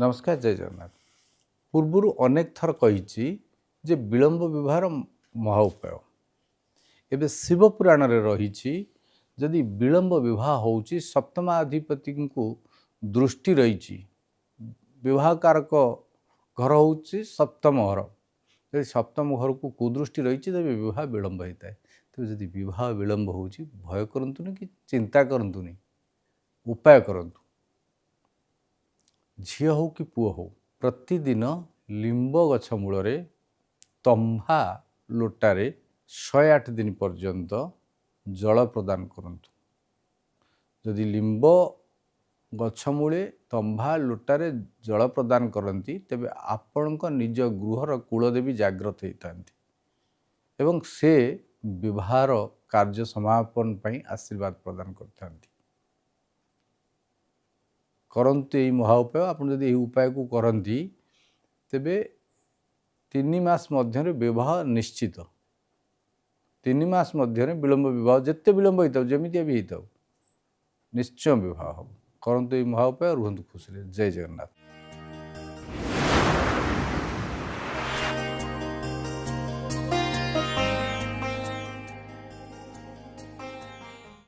ନମସ୍କାର, ଜୟ ଜଗନ୍ନାଥ। ପୂର୍ବରୁ ଅନେକ ଥର କହିଛି ଯେ ବିଳମ୍ବ ବିବାହର ମହା ଉପାୟ। ଏବେ ଶିବ ପୁରାଣରେ ରହିଛି, ଯଦି ବିଳମ୍ବ ବିବାହ ହେଉଛି, ସପ୍ତମାଧିପତିଙ୍କୁ ଦୃଷ୍ଟି ରହିଛି, ବିବାହକାରକ ଘର ହେଉଛି ସପ୍ତମ ଘର, ଯଦି ସପ୍ତମ ଘରକୁ କୁଦୃଷ୍ଟି ରହିଛି, ତେବେ ବିବାହ ବିଳମ୍ବ ହୋଇଥାଏ। ତେବେ ଯଦି ବିବାହ ବିଳମ୍ବ ହେଉଛି, ଭୟ କରନ୍ତୁନି କି ଚିନ୍ତା କରନ୍ତୁନି, ଉପାୟ କରନ୍ତୁ। ଝିଅ ହଉ କି ପୁଅ ହଉ, ପ୍ରତିଦିନ ଲିମ୍ବ ଗଛ ମୂଳରେ ତମ୍ବା ଲୋଟାରେ 108 ଦିନ ପର୍ଯ୍ୟନ୍ତ ଜଳ ପ୍ରଦାନ କରନ୍ତୁ। ଯଦି ଲିମ୍ବ ଗଛ ମୂଳେ ତମ୍ବା ଲୋଟାରେ ଜଳ ପ୍ରଦାନ କରନ୍ତି, ତେବେ ଆପଣଙ୍କ ନିଜ ଗୃହର କୁଳଦେବୀ ଜାଗ୍ରତ ହେଇଥାନ୍ତି ଏବଂ ସେ ବିବାହର କାର୍ଯ୍ୟ ସମାପନ ପାଇଁ ଆଶୀର୍ବାଦ ପ୍ରଦାନ କରିଥାନ୍ତି। କରନ୍ତୁ ଏଇ ମହା ଉପାୟ। ଆପଣ ଯଦି ଏହି ଉପାୟକୁ କରନ୍ତି, ତେବେ 3 ମାସ ମଧ୍ୟରେ ବିବାହ ନିଶ୍ଚିତ। 3 ମାସ ମଧ୍ୟରେ ବିଳମ୍ବ ବିବାହ ଯେତେ ବିଳମ୍ବ ହେଇଥାଉ, ଯେମିତିଆ ବି ହେଇଥାଉ, ନିଶ୍ଚୟ ବିବାହ ହେବ। କରନ୍ତୁ ଏଇ ମହା ଉପାୟ, ରୁହନ୍ତୁ ଖୁସିରେ। ଜୟ ଜଗନ୍ନାଥ।